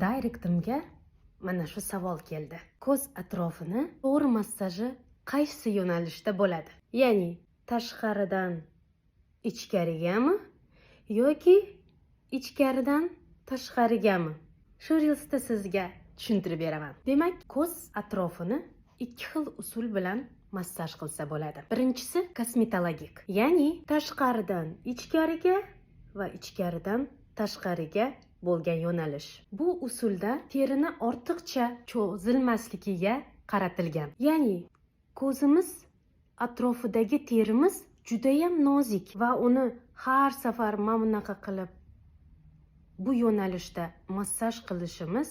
Directimga mana shu savol keldi. Ko'z atrofini to'g'ri massaji qaysi yo'nalishda bo'ladi? Ya'ni tashqaridan ichkarigami yoki ichkaridan tashqarigami? Shu reelsda sizga tushuntirib beraman. Demak, ko'z atrofini ikki xil usul bilan massaj qilsa bo'ladi. Birinchisi kosmetologik, ya'ni tashqaridan ichkariga va ichkaridan tashqariga bo'lgan yo'nalish. Bu usulda terini ortiqcha cho'zilmasligiga qaratilgan. Ya'ni ko'zimiz atrofidagi terimiz judayam nozik va uni har safar mana bunaqa qilib bu yo'nalishda massaj qilishimiz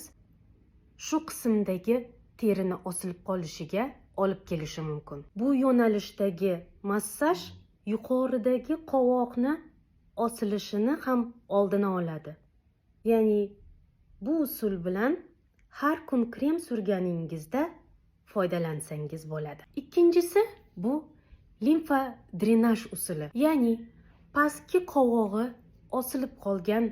shu qismdagi terini osilib qolishiga olib kelishi mumkin. Bu yo'nalishdagi massaj yuqoridagi qovoqni osilishini ham oldini oladi. Ya'ni bu usul bilan har kun krem surganingizda foydalansangiz bo'ladi. Ikkinchisi bu limfa drenaj usuli. Ya'ni pastki qovog'i osilib qolgan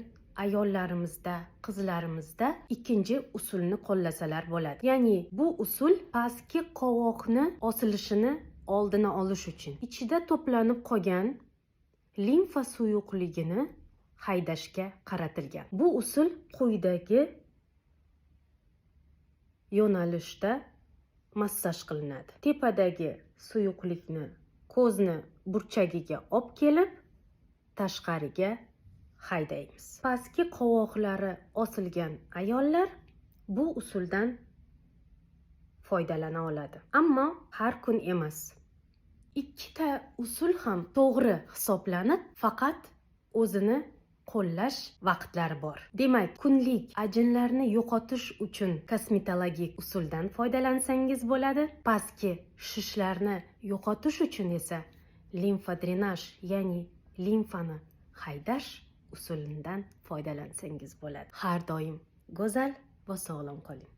ayollarimizda, qizlarimizda ikkinchi usulni qo'llasalar bo'ladi. Ya'ni bu usul pastki qovoqni osilishini oldini olish uchun ichida to'planib qolgan limfa suyuqligini haydashga qaratilgan. Bu usul quyidagi yo'nalishda massaj qilinadi. Tepadagi suyuqlikni ko'zni burchagiga olib kelib, tashqariga haydaymiz. Pastki qovoqlari osilgan ayollar bu usuldan foydalana oladi. Ammo har kun emas. Ikkita usul ham to'g'ri hisoblanib, faqat o'zini qo'llash vaqtlari bor. Demak, kunlik ajinlarni yo'qotish uchun kosmetologik usuldan foydalansangiz bo'ladi. Pastki shishlarni yo'qotish uchun esa limfa drenaj, ya'ni limfani haydash usulidan foydalansangiz bo'ladi. Har doim go'zal va sog'lom qoling.